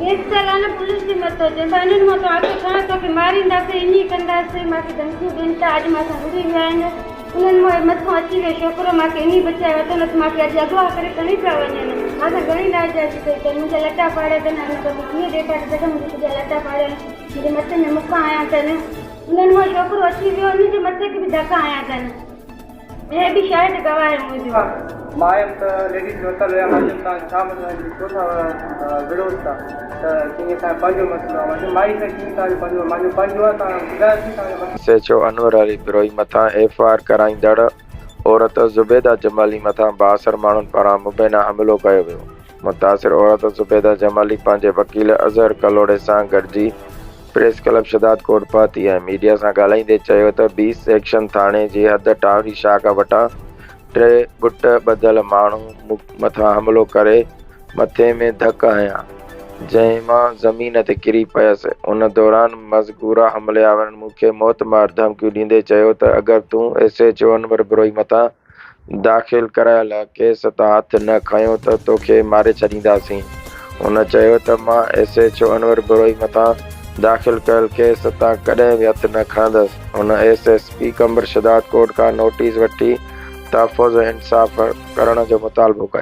Case ته لانا police جي مٿو چون ٿا انهن مان تون آتو کڻ توکي مارينداسين ائين ڪنداسين مانکي ڌمڪيون ڏين ٿا اڄ مان سان وڙهي ويا آهن انهن مان مٿو اچي ويو ڇوڪرو مانکي انهي بچائي ورتو نه ته مانکي اڄ اغوا ڪري کڻي پيا وڃن مان سان گهڻي ناجائزي ڪئي اٿن منهنجا لٽا ڦاڙيا اٿن هاڻي توکي ڪيئن ڏيکاري سگهان منهنجا سڄا لٽا ڦاڙيا آهن منهنجي مٿي ۾ مڪا هنيا اٿن انهن مان ڇوڪرو اچي ويو انهي جي مٿي کي به ڌڪا هنيا اٿن. هي به شاهد گواهه آهي منهنجو. مان آيم ته ليڊيز ورتل هيا مان چيم توهان جو ڇا مسئلو آهي ڇو ٿا وڙهو ٿا ته چيائين اسان جو پنهنجو مسئلو آهي مان چيم مائي سان ڪيئن توهان جو پنهنجو مان چيو پنهنجو آهي توهان ٻڌايو ٿي توهان جو مسئلو. S H O Anwar Ali Brohi مٿان ايف I R ڪرائيندڙ عورت زبيده جمالي مٿان بااثر ماڻهن پاران مبينا حملو ڪيو ويو. متاثر عورت زبيده جمالي پنهنجي وڪيل اظهر ڪلهوڙي سان گڏجي پريس ڪلب شهدادڪوٽ پهتي ۽ ميڊيا سان ڳالهائيندي چيو ته بي سيڪشن ٿاڻي جي حد ٽاوري شاخ وٽان ٽي ڳٽ ٻڌل ماڻهو مون مٿان حملو ڪري مٿي ۾ ڌڪ هنيا جنهن مان زمين تي ڪري پيس ان دوران مذڪوره حملي آورن مون کي موتمار ڌمڪيون ڏيندي چيو ته اگر تون S H O Anwar Brohi مٿان داخل ڪرايل ڪيس تان هٿ نه کنيو ته توکي ماري ڇڏينداسين. هن چيو ته مان S H O Anwar Brohi مٿان داخل ڪيل ڪيس تان ڪڏهن به هٿ نه کڻندس. هن S S P Qambar Shahdadkot کان نوٽيس وٺي تحفظ ۽ انصاف ڪرڻ جو مطالبو ڪيو.